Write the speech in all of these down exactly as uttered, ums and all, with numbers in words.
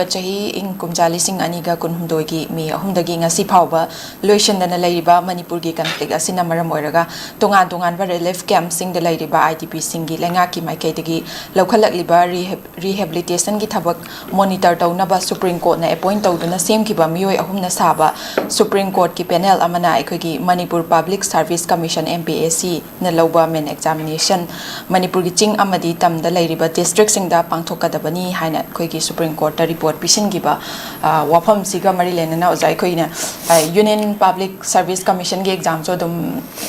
ꯆꯍꯤ ꯏꯪ ꯀꯨꯝꯖꯥ ꯂꯤꯁꯤꯡ ꯑꯅꯤꯒ ꯀꯨꯟꯍꯨꯝꯗꯣꯏꯒꯤ ꯃꯦ ꯑꯍꯨꯝꯗꯒꯤ ꯉꯁꯤ ꯐꯥꯎꯕ ꯂꯣꯏꯁꯤꯟꯗꯅ ꯂꯩꯔꯤꯕ ꯃꯅꯤꯄꯨꯔꯒꯤ ꯀꯟꯐ꯭ꯂꯤꯛ ꯑꯁꯤꯅ ꯃꯔꯝ ꯑꯣꯏꯔꯒ ꯇꯣꯉꯥꯟ ꯇꯣꯉꯥꯟꯕ ꯔꯤꯂꯤꯐ ꯀꯦꯝꯞꯁꯤꯡꯗ ꯂꯩꯔꯤꯕ ꯑꯥꯏ ꯗꯤ ꯄꯤꯁꯤꯡꯒꯤ ꯂꯩꯉꯥꯛꯀꯤ ꯃꯥꯏꯀꯩꯗꯒꯤ ꯂꯧꯈꯠꯂꯛꯂꯤꯕ ꯔꯤꯍꯦꯕꯤꯂꯤꯇꯦꯁꯟꯒꯤ ꯊꯕꯛ ꯃꯣꯅꯤꯇꯔ ꯇꯧꯅꯕ ꯁꯨꯄ꯭ꯔꯤꯝ ꯀꯣꯔꯠꯅ ꯑꯦꯄꯣꯏꯟꯠ ꯇꯧꯗꯨꯅ ꯁꯦꯝꯈꯤꯕ ꯃꯤꯑꯣꯏ ꯑꯍꯨꯝꯅ ꯁꯥꯕ ꯁꯨꯄ꯭ꯔꯤꯝ ꯀꯣꯔꯠꯀꯤ ꯄꯦꯅꯦꯜ ꯑꯃꯅ ꯑꯩꯈꯣꯏꯒꯤ Manipur public service commission, M P S ꯁꯤꯅ ꯂꯧꯕ ꯃꯦꯟ ꯑꯦꯛꯖꯥꯃꯤꯅꯦꯁꯟ ꯃꯅꯤꯄꯨꯔꯒꯤ ꯆꯤꯡ ꯑꯃꯗꯤ ꯇꯝꯗ ꯂꯩꯔꯤꯕ ꯗꯤꯁꯇ꯭ꯔꯤꯛꯁꯤꯡꯗ ꯄꯥꯡꯊꯣꯛꯀꯗꯕꯅꯤ ꯍꯥꯏꯅ ꯑꯩꯈꯣꯏꯒꯤ ꯁꯨꯄ꯭ꯔꯤꯝ ꯀꯣꯔꯠꯇ ꯔꯤꯄꯣꯔꯠ ꯄꯤꯁꯤꯟꯈꯤꯕ, ꯑ, ꯋꯥꯐꯝꯁꯤꯒ ꯃꯔꯤ ꯂꯩꯅꯅ ꯑꯣꯖꯥ, ꯑꯩꯈꯣꯏꯅ, ꯑ, ꯌꯨꯅꯤꯌꯟ ꯄꯕ꯭ꯂꯤꯛ ꯁꯥꯔꯚꯤꯁ ꯀꯃꯤꯁꯟꯒꯤ ꯑꯦꯛꯖꯥꯝꯁꯨ ꯑꯗꯨꯝ,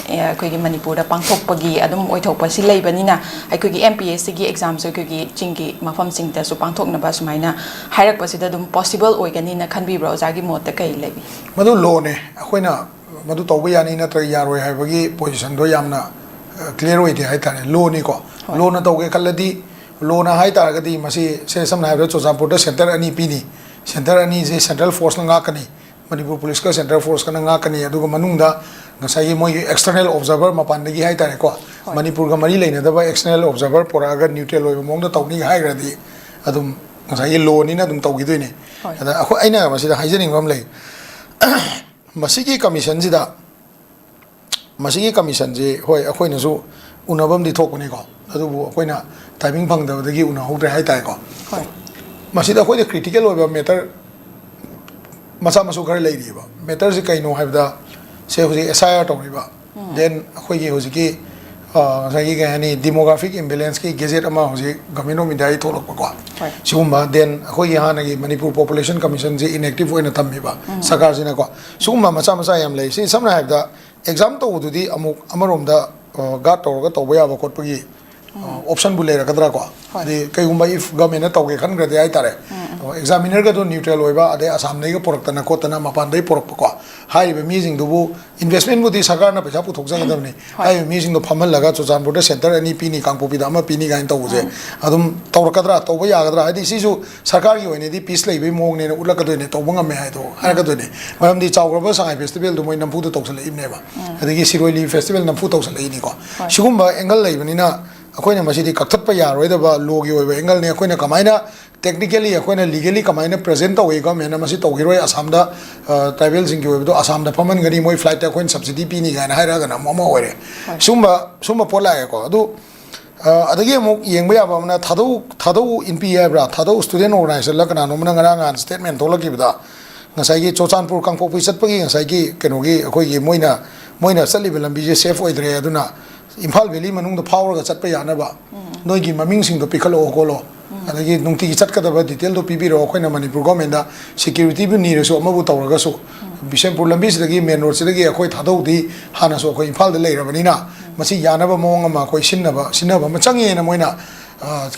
ꯑ, ꯑꯩꯈꯣꯏꯒꯤ ꯃꯅꯤꯄꯨꯔꯗ ꯄꯥꯡꯊꯣꯛꯄꯒꯤ ꯑꯗꯨꯝ ꯑꯣꯏꯊꯣꯛꯄꯁꯤ ꯂꯩꯕꯅꯤꯅ, ꯑꯩꯈꯣꯏꯒꯤ ꯑꯦꯝ ꯄꯤ ꯑꯦꯁ ꯁꯤꯒꯤ ꯑꯦꯛꯖꯥꯝꯁꯨ ꯑꯩꯈꯣꯏꯒꯤ ꯆꯤꯡꯒꯤ ꯃꯐꯝꯁꯤꯡꯗꯁꯨ ꯄꯥꯡꯊꯣꯛꯅꯕ ꯁꯨꯃꯥꯏꯅ ꯍꯥꯏꯔꯛꯄꯁꯤꯗ ꯑꯗꯨꯝ ꯄꯣꯁꯤꯕꯜ ꯑꯣꯏꯒꯅꯤꯅ ꯈꯟꯕꯤꯕ꯭ꯔꯣ? ꯑꯣꯖꯥꯒꯤ ꯃꯣꯠꯇ ꯀꯔꯤ ꯂꯩꯕꯤ? ꯃꯗꯨ ꯂꯣꯅꯦ꯫ ꯑꯩꯈꯣꯏꯅ ꯃꯗꯨ ꯇꯧꯕ ꯌꯥꯅꯤ ꯅꯠꯇ꯭ꯔꯒ ꯌꯥꯔꯣꯏ ꯍꯥꯏꯕꯒꯤ ꯄꯣꯖꯤꯁꯟꯗꯣ ꯌꯥꯝꯅ, ꯑ, ꯀ꯭ꯂꯤꯌꯥꯔ ꯑꯣꯏꯗꯦ ꯍꯥꯏꯇꯥꯔꯦ꯫ ꯂꯣꯅꯤꯀꯣ꯫ ꯍꯣꯏ꯫ ꯂꯣꯅ ꯇꯧꯒꯦ ꯈꯜꯂꯗꯤ, ꯂꯣꯅ ꯍꯥꯏ ꯇꯥꯔꯒꯗꯤ ꯃꯁꯤ, ꯁꯦ, ꯁꯝꯅ ꯍꯥꯏꯔꯕꯗ ꯆꯨꯔꯆꯥꯟꯄꯨꯔꯗ ꯁꯦꯟꯇꯔ ꯑꯅꯤ ꯄꯤꯅꯤ꯫ ꯁꯦꯟꯇꯔ ꯑꯅꯤꯁꯦ ꯁꯦꯟꯇ꯭ꯔꯦꯜ ꯐꯣꯔꯁꯅ ꯉꯥꯛꯀꯅꯤ꯫ ꯃꯅꯤꯄꯨꯔ ꯄꯨꯂꯤꯁꯀ ꯁꯦꯟꯇ꯭ꯔꯦꯜ ꯐꯣꯔꯁꯀꯅ ꯉꯥꯛꯀꯅꯤ꯫ ꯑꯗꯨꯒ ꯃꯅꯨꯡꯗ ꯉꯁꯥꯏꯒꯤ ꯃꯣꯏꯒꯤ ꯑꯦꯛꯁꯇꯔꯅꯦꯜ ꯑꯣꯕꯖꯥꯔꯚꯔ ꯃꯄꯥꯟꯗꯒꯤ ꯍꯥꯏ ꯇꯥꯔꯦꯀꯣ, ꯍꯣꯏ꯫ ꯃꯅꯤꯄꯨꯔꯒ ꯃꯔꯤ ꯂꯩꯅꯗꯕ ꯑꯦꯛꯁꯇꯔꯅꯦꯜ ꯑꯣꯕꯖꯥꯔꯚꯔ ꯄꯨꯔꯛꯑꯒ ꯅ꯭ꯌꯨꯇ꯭ꯔꯦꯜ ꯑꯣꯏꯕ ꯃꯑꯣꯡꯗ ꯇꯧꯅꯤ ꯍꯥꯏꯈ꯭ꯔꯗꯤ ꯑꯗꯨꯝ ꯉꯁꯥꯏꯒꯤ ꯂꯣꯅꯤꯅ ꯑꯗꯨꯝ ꯇꯧꯈꯤꯗꯣꯏꯅꯤ꯫ ꯍꯣꯏ꯫ ꯑꯗ ꯑꯩꯈꯣꯏ, ꯑꯩꯅ ꯃꯁꯤꯗ ꯍꯥꯏꯖꯅꯤꯡꯕ ꯑꯃ ꯂꯩ꯫ ꯃꯁꯤꯒꯤ ꯀꯃꯤꯁꯟꯁꯤꯗ, ꯃꯁꯤꯒꯤ ꯀꯃꯤꯁꯟꯁꯤ, ꯍꯣꯏ, ꯑꯩꯈꯣꯏꯅꯁꯨ ꯎꯅꯕ ꯑꯃꯗꯤ ꯊꯣꯛꯄꯅꯤꯀꯣ, ꯑꯗꯨꯕꯨ ꯑꯩꯈꯣꯏꯅ ꯇꯥꯏꯃꯤꯡ ꯐꯪꯗꯕꯗꯒꯤ ꯎꯅꯍꯧꯗ꯭ꯔꯦ ꯍꯥꯏꯇꯥꯔꯦꯀꯣ꯫ ꯍꯣꯏ꯫ ꯃꯁꯤꯗ ꯑꯩꯈꯣꯏꯗ ꯀ꯭ꯔꯤꯇꯤꯀꯦꯜ ꯑꯣꯏꯕ ꯃꯦꯇꯔ ꯃꯆꯥ ꯃꯁꯨ ꯈꯔ ꯂꯩꯔꯤꯑꯕ꯫ ꯃꯦꯇꯔꯁꯤ ꯀꯩꯅꯣ ꯍꯥꯏꯕꯗ, ꯁꯦ, ꯍꯧꯖꯤꯛ ꯑꯦꯁ ꯑꯥꯏ ꯑꯥꯔ ꯇꯧꯔꯤꯕ, ꯎꯝ꯫ Then ꯑꯩꯈꯣꯏꯒꯤ ꯍꯧꯖꯤꯛꯀꯤ, ꯑ, ꯉꯁꯥꯏꯒꯤ, ꯀꯩ ꯍꯥꯏꯅꯤ, ꯗꯤꯃꯣꯒ꯭ꯔꯥꯐꯤꯛ ꯏꯝꯕꯦꯂꯦꯟꯁꯀꯤ ꯒꯦꯖꯦꯠ ꯑꯃ ꯍꯧꯖꯤꯛ ꯒꯚꯔꯟꯃꯦꯟꯠ ꯑꯣꯐ ꯏꯟꯗꯤꯌꯥꯒꯤ ꯊꯣꯛꯂꯛꯄꯀꯣ꯫ ꯍꯣꯏ꯫ ꯁꯤꯒꯨꯝꯕ, then ꯑꯩꯈꯣꯏꯒꯤ ꯍꯥꯟꯅꯒꯤ ꯃꯅꯤꯄꯨꯔ ꯄꯣꯄꯨꯂꯦꯁꯟ ꯀꯃꯤꯁꯟꯁꯦ ꯏꯟꯑꯦꯛꯇꯤꯚ ꯑꯣꯏꯅ ꯊꯝꯃꯤꯕ, ꯎꯝ꯫ ꯁꯔꯀꯥꯔꯁꯤꯅꯀꯣ꯫ ꯁꯤꯒꯨꯝꯕ ꯃꯆꯥ ꯃꯆꯥ ꯌꯥꯝ ꯂꯩ꯫ ꯁꯤ ꯁꯝꯅ ꯍꯥꯏꯔꯕꯗ, ꯑꯦꯛꯖꯥꯝ ꯇꯧꯕꯗꯨꯗꯤ ꯑꯃꯨꯛ ꯑꯃꯔꯣꯝꯗ, ꯑ, ꯒꯥꯔꯗ ꯇꯧꯔꯒ ꯇꯧꯕ ꯌꯥꯕ ꯈꯣꯠꯄꯒꯤ, ꯑ, ꯎꯝ꯫ ꯑꯣꯞꯁꯟꯕꯨ ꯂꯩꯔꯛꯀꯗ꯭ꯔꯥꯀꯣ? ꯍꯣꯏ꯫ ꯍꯥꯏꯗꯤ ꯀꯩꯒꯨꯝꯕ if ꯒꯚꯔꯟꯃꯦꯟꯠꯅ ꯇꯧꯒꯦ ꯈꯟꯈ꯭ꯔꯗꯤ ꯍꯥꯏꯇꯥꯔꯦ꯫ ꯎꯝ, ꯎꯝ꯫ ꯑ, ꯑꯦꯛꯖꯥꯃꯤꯅꯔꯒꯗꯣ ꯅ꯭ꯌꯨꯇ꯭ꯔꯦꯜ ꯑꯣꯏꯕ, ꯑꯗꯩ ꯑꯁꯥꯝꯗꯒꯤ ꯄꯨꯔꯛꯇꯅ ꯈꯣꯠꯇꯅ, ꯃꯄꯥꯟꯗꯒꯤ ꯄꯨꯔꯛꯄꯀꯣ꯫ ꯍꯥꯏꯔꯤꯕ ꯃꯤꯁꯤꯡꯗꯨꯕꯨ, ꯏꯟꯚꯦꯁ꯭ꯠꯃꯦꯟꯠꯕꯨꯗꯤ ꯁꯔꯀꯥꯔꯅ ꯄꯩꯁꯥ ꯄꯨꯊꯣꯛꯆꯒꯗꯕꯅꯤ꯫ ꯍꯣꯏ꯫ ꯍꯥꯏꯔꯤꯕ ꯃꯤꯁꯤꯡꯗꯣ ꯐꯝꯍꯜꯂꯒ ꯆꯨꯔꯆꯥꯟꯄꯨꯔꯗ ꯁꯦꯟꯇꯔ ꯑꯅꯤ ꯄꯤꯅꯤ, ꯀꯥꯡꯄꯣꯛꯄꯤꯗ ꯑꯃ ꯄꯤꯅꯤ ꯀꯥꯏꯅ ꯇꯧꯕꯁꯦ, ꯎꯝ꯫ ꯑꯗꯨꯝ ꯇꯧꯔꯛꯀꯗ꯭ꯔꯥ, ꯇꯧꯕ ꯌꯥꯒꯗ꯭ꯔꯥ? ꯍꯥꯏꯗꯤ ꯁꯤꯁꯨ ꯁꯔꯀꯥꯔꯒꯤ ꯑꯣꯏꯅꯗꯤ ꯄꯤꯁ ꯂꯩꯕꯒꯤ ꯃꯑꯣꯡꯅꯦꯅ ꯎꯠꯂꯛꯀꯗꯣꯏꯅꯦ, ꯇꯧꯕ ꯉꯝꯃꯦ ꯍꯥꯏꯗꯣ ꯍꯥꯏꯔꯛꯀꯗꯣꯏꯅꯦ꯫ ꯃꯔꯝꯗꯤ ꯆꯥꯎꯈ꯭ꯔꯕ ꯁꯉꯥꯏ ꯐꯦꯁꯇꯤꯚꯦꯜꯗꯣ ꯃꯣꯏ ꯅꯝꯐꯨꯗ ꯇꯧꯁꯜꯂꯛꯏꯕꯅꯦꯕ꯫ ꯎꯝ꯫ ꯑꯗꯒꯤ ꯁꯤꯔꯣꯏ ꯂꯤꯂꯤ ꯐꯦꯁꯇꯤꯚꯦꯜ ꯅꯝꯐꯨ ꯇꯧꯁꯜꯂꯛꯏꯅꯤꯀꯣ꯫ ꯍꯣꯏ꯫ ꯁꯤꯒꯨꯝꯕ ꯑꯦꯡꯒꯜ ꯂꯩꯕꯅꯤꯅ ꯑꯩꯈꯣꯏꯅ ꯃꯁꯤꯗꯤ ꯀꯛꯊꯠꯄ ꯌꯥꯔꯣꯏꯗꯕ ꯂꯣꯒꯤ ꯑꯣꯏꯕ ꯑꯦꯡꯒꯜꯅꯤ꯫ ꯑꯩꯈꯣꯏꯅ ꯀꯃꯥꯏꯅ ꯇꯦꯛꯅꯤꯀꯦꯂꯤ ꯑꯩꯈꯣꯏꯅ ꯂꯤꯒꯦꯂꯤ ꯀꯃꯥꯏꯅ ꯄ꯭ꯔꯖꯦꯟ ꯇꯧꯏ ꯒꯚꯔꯟꯃꯦꯟꯅ ꯃꯁꯤ ꯇꯧꯈꯤꯔꯣꯏ, ꯑꯁꯥꯝꯗ ꯇ꯭ꯔꯥꯏꯕꯦꯜꯁꯤꯡꯒꯤ ꯑꯣꯏꯕꯗꯣ ꯑꯁꯥꯝꯗ ꯐꯝꯍꯟꯒꯅꯤ, ꯃꯣꯏ ꯐ꯭ꯂꯥꯏꯠꯇ ꯑꯩꯈꯣꯏꯅ ꯁꯕꯁꯤꯗꯤ ꯄꯤꯅꯤ ꯀꯥꯏꯅ ꯍꯥꯏꯔꯒꯅ ꯑꯃꯨꯛ ꯑꯃ ꯑꯣꯏꯔꯦ꯫ ꯁꯨꯝꯕ ꯁꯨꯝꯕ ꯄꯣꯠ ꯂꯥꯛꯑꯦꯀꯣ꯫ ꯑꯗꯨ ꯑꯗꯒꯤ ꯑꯃꯨꯛ ꯌꯦꯡꯕ ꯌꯥꯕ ꯑꯃꯅ ꯊꯥꯗꯧ ꯊꯥꯗꯧ ꯏꯟꯄꯤ ꯍꯥꯏꯕ꯭ꯔꯥ, ꯊꯥꯗꯧ ꯁ꯭ꯇꯨꯗꯦꯟ ꯑꯣꯔꯒꯅꯥꯏꯖꯦꯁꯟꯂ ꯀꯅꯥꯅꯣꯝꯅ ꯉꯔꯥꯡ ꯅꯍꯥꯟ ꯁ꯭ꯇꯦꯠꯃꯦꯟ ꯊꯣꯛꯂꯛꯈꯤꯕꯗ ꯉꯁꯥꯏꯒꯤ ꯆꯨꯔꯆꯥꯟꯄꯨꯔ ꯀꯥꯡꯄꯣꯛꯄꯤ ꯆꯠꯄꯒꯤ ꯉꯁꯥꯏꯒꯤ ꯀꯩꯅꯣꯒꯤ ꯑꯩꯈꯣꯏꯒꯤ ꯃꯣꯏꯅ ꯃꯣꯏꯅ ꯆꯠꯂꯤꯕ ꯂꯝꯕꯤꯁꯦ ꯁꯦꯐ ꯑꯣꯏꯗ꯭ꯔꯦ, ꯑꯗꯨꯅ ꯏꯝꯐꯥꯜ ꯚꯦꯂꯤ ꯃꯅꯨꯡꯗ ꯐꯥꯎꯔꯒ ꯆꯠꯄ ꯌꯥꯅꯕ ꯅꯣꯏꯒꯤ ꯃꯃꯤꯡꯁꯤꯡꯗꯣ ꯄꯤꯈꯠꯂꯛꯑꯣ ꯈꯣꯠꯂꯣ, ꯑꯗꯒꯤ ꯅꯨꯡꯇꯤꯒꯤ ꯆꯠꯀꯗꯕ ꯗꯤꯇꯦꯜꯗꯣ ꯄꯤꯕꯤꯔꯛꯑꯣ, ꯑꯩꯈꯣꯏꯅ ꯃꯅꯤꯄꯨꯔ ꯒꯣꯔꯃꯦꯟꯗ ꯁꯦꯀ꯭ꯌꯨꯔꯤꯇꯤꯕꯨ ꯅꯤꯔꯁꯨ ꯑꯃꯕꯨ ꯇꯧꯔꯒꯁꯨ ꯕꯤꯁꯦꯝꯄꯨꯔ ꯂꯝꯕꯤꯁꯤꯗꯒꯤ ꯃꯦꯟ ꯔꯣꯗꯁꯤꯗꯒꯤ ꯑꯩꯈꯣꯏ ꯊꯥꯗꯧꯗꯤ ꯍꯥꯟꯅꯁꯨ ꯑꯩꯈꯣꯏ ꯏꯝꯐꯥꯜꯗ ꯂꯩꯔꯕꯅꯤꯅ ꯃꯁꯤ ꯌꯥꯅꯕ ꯃꯑꯣꯡ ꯑꯃ ꯑꯩꯈꯣꯏ ꯁꯤꯟꯅꯕ ꯁꯤꯟꯅꯕ ꯑꯃ ꯆꯪꯉꯦꯅ ꯃꯣꯏꯅ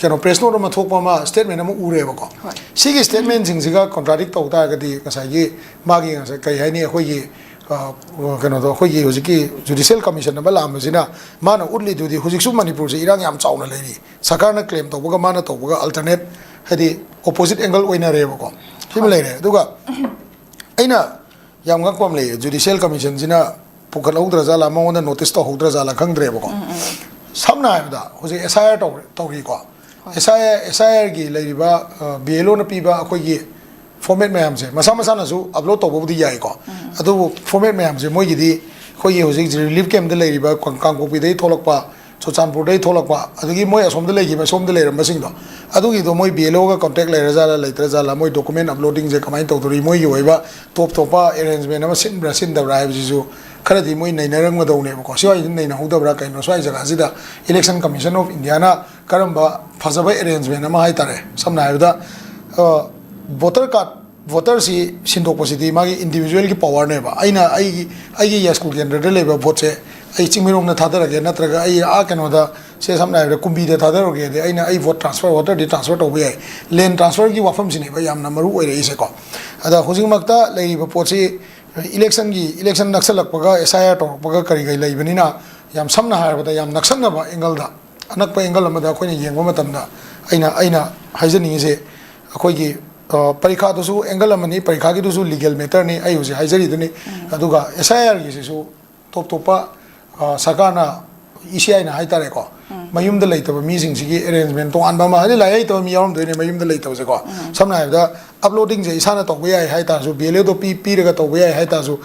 ꯀꯩꯅꯣ ꯄ꯭ꯔꯦꯁ ꯅꯣꯠ ꯑꯃ ꯊꯣꯛꯄ ꯑꯃ ꯁ꯭ꯇꯦꯠꯃꯦꯟ ꯑꯃ ꯎꯔꯦꯕꯀꯣ꯫ ꯁꯤꯒꯤ ꯁ꯭ꯇꯦꯠꯃꯦꯟꯁꯤꯡꯁꯤꯒ ꯀꯣꯟꯇ꯭ꯔꯥꯗꯤꯛ ꯇꯧ ꯇꯥꯔꯒꯗꯤ ꯉꯁꯥꯏꯒꯤ ꯃꯥꯒꯤ ꯉꯁꯥꯏ ꯀꯩ ꯍꯥꯏꯅꯤ ꯑꯩꯈꯣꯏꯒꯤ ꯀꯩꯅꯣꯗꯣ ꯑꯩꯈꯣꯏꯒꯤ ꯍꯧꯖꯤꯛꯀꯤ ꯖꯨꯗꯤꯁꯤꯌꯦꯜ ꯀꯃꯤꯁꯟ ꯑꯃ ꯂꯥꯛꯑꯝꯕꯁꯤꯅ ꯃꯥꯅ ꯎꯠꯂꯤꯗꯨꯗꯤ ꯍꯧꯖꯤꯛꯁꯨ ꯃꯅꯤꯄꯨꯔꯁꯦ ꯏꯔꯥꯡ ꯌꯥꯝ ꯆꯥꯎꯅ ꯂꯩꯔꯤ꯫ ꯁꯔꯀꯥꯔꯅ ꯀ꯭ꯂꯦꯝ ꯇꯧꯕꯒ ꯃꯥꯅ ꯇꯧꯕꯒ ꯑꯜꯇꯔꯅꯦꯠ ꯍꯥꯏꯗꯤ ꯑꯣꯄꯣꯖꯤꯠ ꯑꯦꯡꯒꯜ ꯑꯣꯏꯅꯔꯦꯕꯀꯣ꯫ ꯁꯤꯃ ꯂꯩꯔꯦ꯫ ꯑꯗꯨꯒ ꯑꯩꯅ ꯌꯥꯝ ꯉꯛꯄ ꯑꯃ ꯂꯩꯌꯦ, ꯖꯨꯗꯤꯁꯤꯌꯦꯜ ꯀꯃꯤꯁꯟꯁꯤꯅ ꯄꯨꯈꯠꯍꯧꯗ꯭ꯔꯖꯥꯠꯂꯥ, ꯃꯉꯣꯟꯗ ꯅꯣꯇꯤꯁ ꯇꯧꯍꯧꯗ꯭ꯔꯖꯥꯠꯂꯥ ꯈꯪꯗ꯭ꯔꯦꯕꯀꯣ꯫ ꯁꯝꯅ ꯍꯥꯏꯔꯕꯗ ꯍꯧꯖꯤꯛ ꯑꯦꯁ ꯑꯥꯏ ꯑꯥꯔ ꯇꯧꯔꯤꯀꯣ꯫ ꯑꯦꯁ ꯑꯥꯏ ꯑꯦꯁ ꯑꯥꯏ ꯑꯥꯔꯒꯤ ꯂꯩꯔꯤꯕ ꯕꯤ ꯑꯦꯜ ꯑꯣꯅ ꯄꯤꯕ ꯑꯩꯈꯣꯏꯒꯤ ꯐꯣꯔꯃꯦꯠ ꯃꯌꯥꯝꯁꯦ ꯃꯁꯥ ꯃꯁꯥꯅꯁꯨ ꯑꯞꯂꯣꯗ ꯇꯧꯕꯕꯨꯗꯤ ꯌꯥꯏꯀꯣ꯫ ꯑꯗꯨꯕꯨ ꯐꯣꯔꯃꯦꯠ ꯃꯌꯥꯝꯁꯦ ꯃꯣꯏꯒꯤꯗꯤ ꯑꯩꯈꯣꯏꯒꯤ ꯍꯧꯖꯤꯛ ꯔꯤꯂꯤꯐ ꯀꯦꯝꯗ ꯂꯩꯔꯤꯕ ꯀꯥꯡꯄꯣꯛꯄꯤꯗꯒꯤ ꯊꯣꯛꯂꯛꯄ, ꯆꯨꯔꯆꯥꯟꯄꯨꯔꯗꯒꯤ ꯊꯣꯛꯂꯛꯄ, ꯑꯗꯒꯤ ꯃꯣꯏ ꯑꯁꯣꯝꯗ ꯂꯩꯈꯤꯕ, ꯑꯁꯣꯝꯗ ꯂꯩꯔꯝꯕꯁꯤꯡꯗꯣ ꯑꯗꯨꯒꯤꯗꯣ ꯃꯣꯏ ꯕꯤ ꯑꯦꯜ ꯑꯣꯒ ꯀꯣꯟꯇꯦꯛ ꯂꯩꯔꯖꯥꯠꯂꯥ ꯂꯩꯇ꯭ꯔꯖꯥꯠꯂꯥ, ꯃꯣꯏ ꯗꯣꯀꯨꯃꯦꯟ ꯑꯞꯂꯣꯗꯤꯡꯁꯦ ꯀꯃꯥꯏꯅ ꯇꯧꯗꯣꯔꯤ, ꯃꯣꯏꯒꯤ ꯑꯣꯏꯕ ꯇꯣꯞ ꯇꯣꯞꯄ ꯑꯦꯔꯦꯟꯖꯃꯦꯟ ꯑꯃ ꯁꯤꯟꯕ꯭ꯔꯥ ꯁꯤꯟꯗꯕ꯭ꯔꯥ ꯍꯥꯏꯕꯁꯤꯁꯨ ꯈꯔꯗꯤ ꯃꯣꯏ ꯅꯩꯅꯔꯝꯒꯗꯧꯅꯦꯕꯀꯣ꯫ ꯁ꯭ꯋꯥꯏꯁꯤꯗ ꯅꯩꯅꯍꯧꯗꯕ꯭ꯔꯥ ꯀꯩꯅꯣ, ꯁ꯭ꯋꯥꯏ ꯖꯒꯥꯁꯤꯗ ꯏꯂꯦꯛꯁꯟ ꯀꯃꯤꯁꯟ ꯑꯣꯐ ꯏꯟꯗꯤꯌꯥꯅ ꯀꯔꯝꯕ ꯐꯖꯕ ꯑꯦꯔꯦꯟꯖꯃꯦꯟ ꯑꯃ ꯍꯥꯏꯇꯥꯔꯦ, ꯁꯝꯅ ꯍꯥꯏꯔꯕꯗ ꯚꯣꯇꯔ ꯀꯥꯔꯗ ꯚꯣꯇꯔꯁꯤ ꯁꯤꯟꯗꯣꯛꯄꯁꯤꯗꯤ ꯃꯥꯒꯤ ꯏꯟꯗꯤꯕꯤꯖꯨꯋꯦꯜꯒꯤ ꯄꯋꯥꯔꯅꯦꯕ꯫ ꯑꯩꯅ ꯑꯩꯒꯤ ꯑꯩꯒꯤ ꯌꯥꯏꯁ꯭ꯀꯨꯜ ꯀꯦꯟꯗ꯭ꯔꯗ ꯂꯩꯕ ꯚꯣꯠꯁꯦ ꯑꯩ ꯆꯤꯡꯃꯩꯔꯣꯡꯗ ꯊꯥꯗꯔꯒꯦ, ꯅꯠꯇ꯭ꯔꯒ ꯑꯩ ꯑꯥ ꯀꯩꯅꯣꯗ, ꯁꯦ ꯁꯝꯅ ꯍꯥꯏꯔꯕꯗ ꯀꯨꯝꯕꯤꯗ ꯊꯥꯗꯔꯨꯒꯦꯗꯤ ꯑꯩꯅ ꯑꯩ ꯚꯣꯠ ꯇ꯭ꯔꯥꯟꯁꯐꯔ, ꯚꯣꯇꯔꯗꯤ ꯇ꯭ꯔꯥꯟꯁꯐꯔ ꯇꯧꯕ ꯌꯥꯏ, ꯂꯦꯟ ꯇ꯭ꯔꯥꯟꯁꯐꯔꯒꯤ ꯋꯥꯐꯝꯁꯤꯅꯦꯕ ꯌꯥꯝꯅ ꯃꯔꯨ ꯑꯣꯏꯔꯛꯏꯁꯦꯀꯣ꯫ ꯑꯗ ꯍꯧꯖꯤꯛꯃꯛꯇ ꯂꯩꯔꯤꯕ ꯄꯣꯠꯁꯤ ꯏꯂꯦꯛꯁꯟꯒꯤ ꯏꯂꯦꯛꯁꯟ ꯅꯛꯁꯜꯂꯛꯄꯒ ꯑꯦꯁ ꯑꯥꯏ ꯑꯥꯔ ꯇꯧꯔꯛꯄꯒ ꯀꯔꯤ ꯀꯔꯤ ꯂꯩꯕꯅꯤꯅ ꯌꯥꯝ ꯁꯝꯅ ꯍꯥꯏꯔꯕꯗ ꯌꯥꯝ ꯅꯛꯁꯟꯅꯕ ꯑꯦꯡꯒꯜꯗ, ꯑꯅꯛꯄ ꯑꯦꯡꯒꯜ ꯑꯃꯗ ꯑꯩꯈꯣꯏꯅ ꯌꯦꯡꯕ ꯃꯇꯝꯗ ꯑꯩꯅ ꯑꯩꯅ ꯍꯥꯏꯖꯅꯤꯡꯉꯤꯁꯦ ꯑꯩꯈꯣꯏꯒꯤ ꯄꯔꯤꯈꯥꯗꯨꯁꯨ ꯑꯦꯡꯒꯜ ꯑꯃꯅꯤ, ꯄꯔꯤꯈꯥꯒꯤꯗꯨꯁꯨ ꯂꯤꯒꯦꯜ ꯃꯦꯇꯔꯅꯤ, ꯑꯩ ꯍꯧꯖꯤꯛ ꯍꯥꯏꯖꯔꯤꯗꯨꯅꯤ꯫ ꯑꯗꯨꯒ ꯑꯦꯁ ꯑꯥꯏ ꯑꯥꯔꯒꯤꯁꯤꯁꯨ ꯇꯣꯞ ꯇꯣꯞꯄ ꯁꯔꯀꯥꯔꯅ, ꯏ ꯁꯤ ꯑꯥꯏꯅ ꯍꯥꯏꯇꯥꯔꯦꯀꯣ, ꯃꯌꯨꯝꯗ ꯂꯩꯇꯕ ꯃꯤꯁꯤꯡꯁꯤꯒꯤ ꯑꯦꯔꯦꯟꯖꯃꯦꯟ ꯇꯣꯉꯥꯟꯕ ꯑꯃ, ꯍꯥꯏꯗꯤ ꯂꯥꯏꯔꯤꯛ ꯍꯩꯇꯕ ꯃꯤ ꯌꯥꯎꯔꯝꯗꯣꯏꯅꯦ ꯃꯌꯨꯝꯗ ꯂꯩꯇꯕꯁꯦꯀꯣ꯫ ꯁꯝꯅ ꯍꯥꯏꯔꯕꯗ ꯑꯞꯂꯣꯗꯤꯡꯁꯦ ꯏꯁꯥꯅ ꯇꯧꯕ ꯌꯥꯏ ꯍꯥꯏ ꯇꯥꯔꯁꯨ, ꯕꯤ ꯑꯦꯜ ꯑꯦꯗꯣ ꯄꯤ ꯄꯤꯔꯒ ꯇꯧꯕ ꯌꯥꯏ ꯍꯥꯏ ꯇꯥꯔꯁꯨ,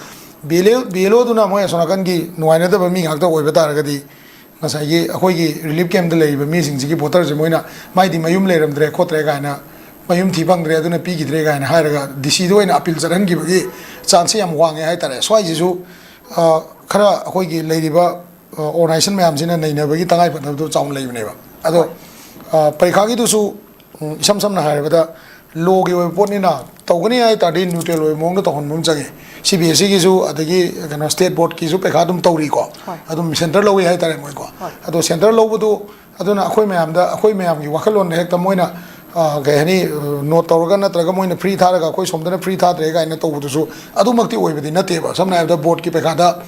B L A B L ꯑꯣꯗꯨꯅ ꯃꯣꯏ ꯑꯁꯣꯝ ꯅꯥꯀꯟꯒꯤ ꯅꯨꯡꯉꯥꯏꯅꯗꯕ ꯃꯤ ꯉꯥꯛꯇ ꯑꯣꯏꯕ ꯇꯥꯔꯒꯗꯤ, ꯉꯁꯥꯏꯒꯤ ꯑꯩꯈꯣꯏꯒꯤ ꯔꯤꯂꯤꯐ ꯀꯦꯝꯞꯇ ꯂꯩꯔꯤꯕ ꯃꯤꯁꯤꯡꯁꯤꯒꯤ ꯚꯣꯇꯔꯁꯦ ꯃꯣꯏꯅ ꯃꯥꯏꯗꯤ ꯃꯌꯨꯝ ꯂꯩꯔꯝꯗ꯭ꯔꯦ ꯈꯣꯠꯇ꯭ꯔꯦ ꯀꯥꯏꯅ, ꯃꯌꯨꯝ ꯊꯤ ꯐꯪꯗ꯭ꯔꯦ, ꯑꯗꯨꯅ ꯄꯤꯈꯤꯗ꯭ꯔꯦ ꯀꯥꯏꯅ ꯍꯥꯏꯔꯒ ꯗꯤ ꯁꯤꯗ ꯑꯣꯏꯅ ꯑꯄꯤꯜ ꯆꯠꯍꯟꯈꯤꯕꯒꯤ ꯆꯥꯟꯁꯁꯦ ꯌꯥꯝ ꯋꯥꯡꯉꯦ ꯍꯥꯏꯇꯥꯔꯦ꯫ ꯁ꯭ꯋꯥꯏꯁꯤꯁꯨ ꯑ, ꯈꯔ ꯑꯩꯈꯣꯏꯒꯤ ꯂꯩꯔꯤꯕ ꯑꯣꯔꯒꯅꯥꯏꯖꯦꯁꯟ ꯃꯌꯥꯝꯁꯤꯅ ꯅꯩꯅꯕꯒꯤ ꯇꯉꯥꯏꯐꯗꯕꯗꯣ ꯆꯥꯎꯅ ꯂꯩꯕꯅꯦꯕ꯫ ꯑꯗꯣ ꯑ, ꯄꯔꯤꯈꯥꯒꯤꯗꯨꯁꯨ, ꯎꯝ, ꯏꯁꯝ ꯁꯝꯅ ꯍꯥꯏꯔꯕꯗ, ꯂꯣꯒꯤ ꯑꯣꯏꯕ ꯄꯣꯠꯅꯤꯅ, ꯇꯧꯒꯅꯤ ꯍꯥꯏ ꯇꯥꯔꯗꯤ ꯅ꯭ꯌꯨꯇ꯭ꯔꯦꯜ ꯑꯣꯏꯕ ꯃꯑꯣꯡꯗ ꯇꯧꯍꯟꯕ ꯑꯃ ꯆꯪꯉꯤ꯫ ꯁꯤ ꯕꯤ ꯑꯦꯁ ꯏꯒꯤꯁꯨ, ꯑꯗꯒꯤ ꯀꯩꯅꯣ, ꯁ꯭ꯇꯦꯠ ꯕꯣꯔꯗꯀꯤꯁꯨ ꯄꯩꯈꯥ ꯑꯗꯨꯝ ꯇꯧꯔꯤꯀꯣ꯫ ꯍꯣꯏ꯫ ꯑꯗꯨꯝ ꯁꯦꯟꯇꯔ ꯂꯧꯏ ꯍꯥꯏ ꯇꯥꯔꯦ ꯃꯣꯏꯀꯣ꯫ ꯍꯣꯏ꯫ ꯑꯗꯣ ꯁꯦꯟꯇꯔ ꯂꯧꯕꯗꯨ, ꯑꯗꯨꯅ ꯑꯩꯈꯣꯏ ꯃꯌꯥꯝꯗ, ꯑꯩꯈꯣꯏ ꯃꯌꯥꯝꯒꯤ ꯋꯥꯈꯜꯂꯣꯟꯗ ꯍꯦꯛꯇ ꯃꯣꯏꯅ, ꯑ, ꯀꯩ ꯍꯥꯏꯅꯤ, ꯅꯣꯠ ꯇꯧꯔꯒ ꯅꯠꯇ꯭ꯔꯒ ꯃꯣꯏꯅ ꯐ꯭ꯔꯤ ꯊꯥꯔꯒ ꯑꯩꯈꯣꯏ ꯁꯣꯝꯗꯅ ꯐ꯭ꯔꯤ ꯊꯥꯗ꯭ꯔꯦ ꯀꯥꯏꯅ ꯇꯧꯕꯗꯨꯁꯨ ꯑꯗꯨꯃꯛꯇꯤ ꯑꯣꯏꯕꯗꯤ ꯅꯠꯇꯦꯕ꯫ ꯁꯝꯅ ꯍꯥꯏꯔꯕꯗ ꯕꯣꯔꯗꯀꯤ ꯄꯩꯈꯥꯗ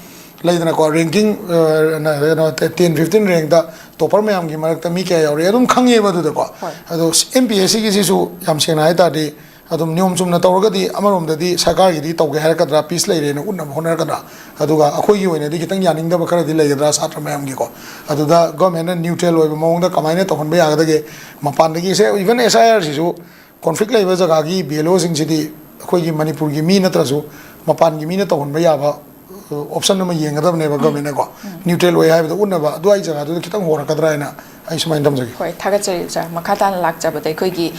ꯂꯩꯗꯅꯀꯣ, ꯔꯦꯡꯀꯤꯡ, ꯑ, ꯀꯩꯅꯣ, ꯇꯦꯟ ꯐꯤꯐꯇꯤꯟ ꯔꯦꯡꯗ ꯇꯣꯄꯔ ꯃꯌꯥꯝꯒꯤ ꯃꯔꯛꯇ ꯃꯤ ꯀꯌꯥ ꯌꯥꯎꯔꯤ ꯑꯗꯨꯝ ꯈꯪꯉꯦꯕ ꯑꯗꯨꯗꯀꯣ꯫ ꯍꯣꯏ꯫ ꯑꯗꯣ ꯑꯦꯝ ꯄꯤ ꯑꯦꯁ ꯁꯤꯒꯤꯁꯤꯁꯨ ꯌꯥꯝ ꯁꯦꯡꯅ ꯍꯥꯏ ꯇꯥꯔꯗꯤ, ꯑꯗꯨꯝ ꯅꯤꯌꯣꯝ ꯆꯨꯝꯅ ꯇꯧꯔꯒꯗꯤ ꯑꯃꯔꯣꯝꯗꯗꯤ ꯁꯔꯀꯥꯔꯒꯤꯗꯤ ꯇꯧꯒꯦ ꯍꯥꯏꯔꯛꯀꯗ꯭ꯔꯥ, ꯄꯤꯁ ꯂꯩꯔꯦꯅ ꯎꯠꯅꯕ ꯍꯣꯠꯅꯔꯛꯀꯗ꯭ꯔꯥ, ꯑꯗꯨꯒ ꯑꯩꯈꯣꯏꯒꯤ ꯑꯣꯏꯅꯗꯤ ꯈꯤꯇꯪ ꯌꯥꯅꯤꯡꯗꯕ ꯈꯔꯗꯤ ꯂꯩꯒꯗ꯭ꯔꯥ ꯁꯥꯇ꯭ꯔ ꯃꯌꯥꯝꯒꯤꯀꯣ꯫ ꯑꯗꯨꯗ ꯒꯣꯔꯃꯦꯟꯅ ꯅ꯭ꯌꯨꯇ꯭ꯔꯦꯜ ꯑꯣꯏꯕ ꯃꯑꯣꯡꯗ ꯀꯃꯥꯏꯅ ꯇꯧꯍꯟꯕ ꯌꯥꯒꯗꯒꯦ? ꯃꯄꯥꯟꯗꯒꯤ ꯁꯦ, ꯏꯚꯟ ꯑꯦꯁ ꯑꯥꯏ ꯑꯥꯔꯁꯤꯁꯨ ꯀꯣꯟꯐ꯭ꯂꯤꯛ ꯂꯩꯕ ꯖꯒꯥꯒꯤ ꯕꯤ ꯑꯦꯜ ꯑꯣꯁꯤꯡꯁꯤꯗꯤ ꯑꯩꯈꯣꯏꯒꯤ ꯃꯅꯤꯄꯨꯔꯒꯤ ꯃꯤ ꯅꯠꯇ꯭ꯔꯁꯨ ꯃꯄꯥꯟꯒꯤ ꯃꯤꯅ ꯇꯧꯍꯟꯕ ꯌꯥꯕ ꯑꯣꯞꯁꯟ ꯑꯃ ꯌꯦꯡꯒꯗꯕꯅꯦꯕ ꯒꯣꯔꯃꯦꯟꯅꯀꯣ꯫ ꯅ꯭ꯌꯨꯇ꯭ꯔꯦꯜ ꯑꯣꯏ ꯍꯥꯏꯕꯗꯣ ꯎꯠꯅꯕ ꯑꯗꯨꯋꯥꯏ ꯖꯒꯥꯗꯨꯗ ꯈꯤꯇꯪ ꯍꯣꯔꯛꯀꯗ꯭ꯔꯥ ꯍꯥꯏꯅ ꯑꯩ ꯁꯨꯃꯥꯏꯅ ꯊꯝꯖꯒꯦ꯫ ꯍꯣꯏ, ꯊꯥꯒꯠꯆꯔꯤ ꯁꯥꯔ꯫ ꯃꯈꯥ ꯇꯥꯅ ꯂꯥꯛꯆꯕꯗ ꯑꯩꯈꯣꯏꯒꯤ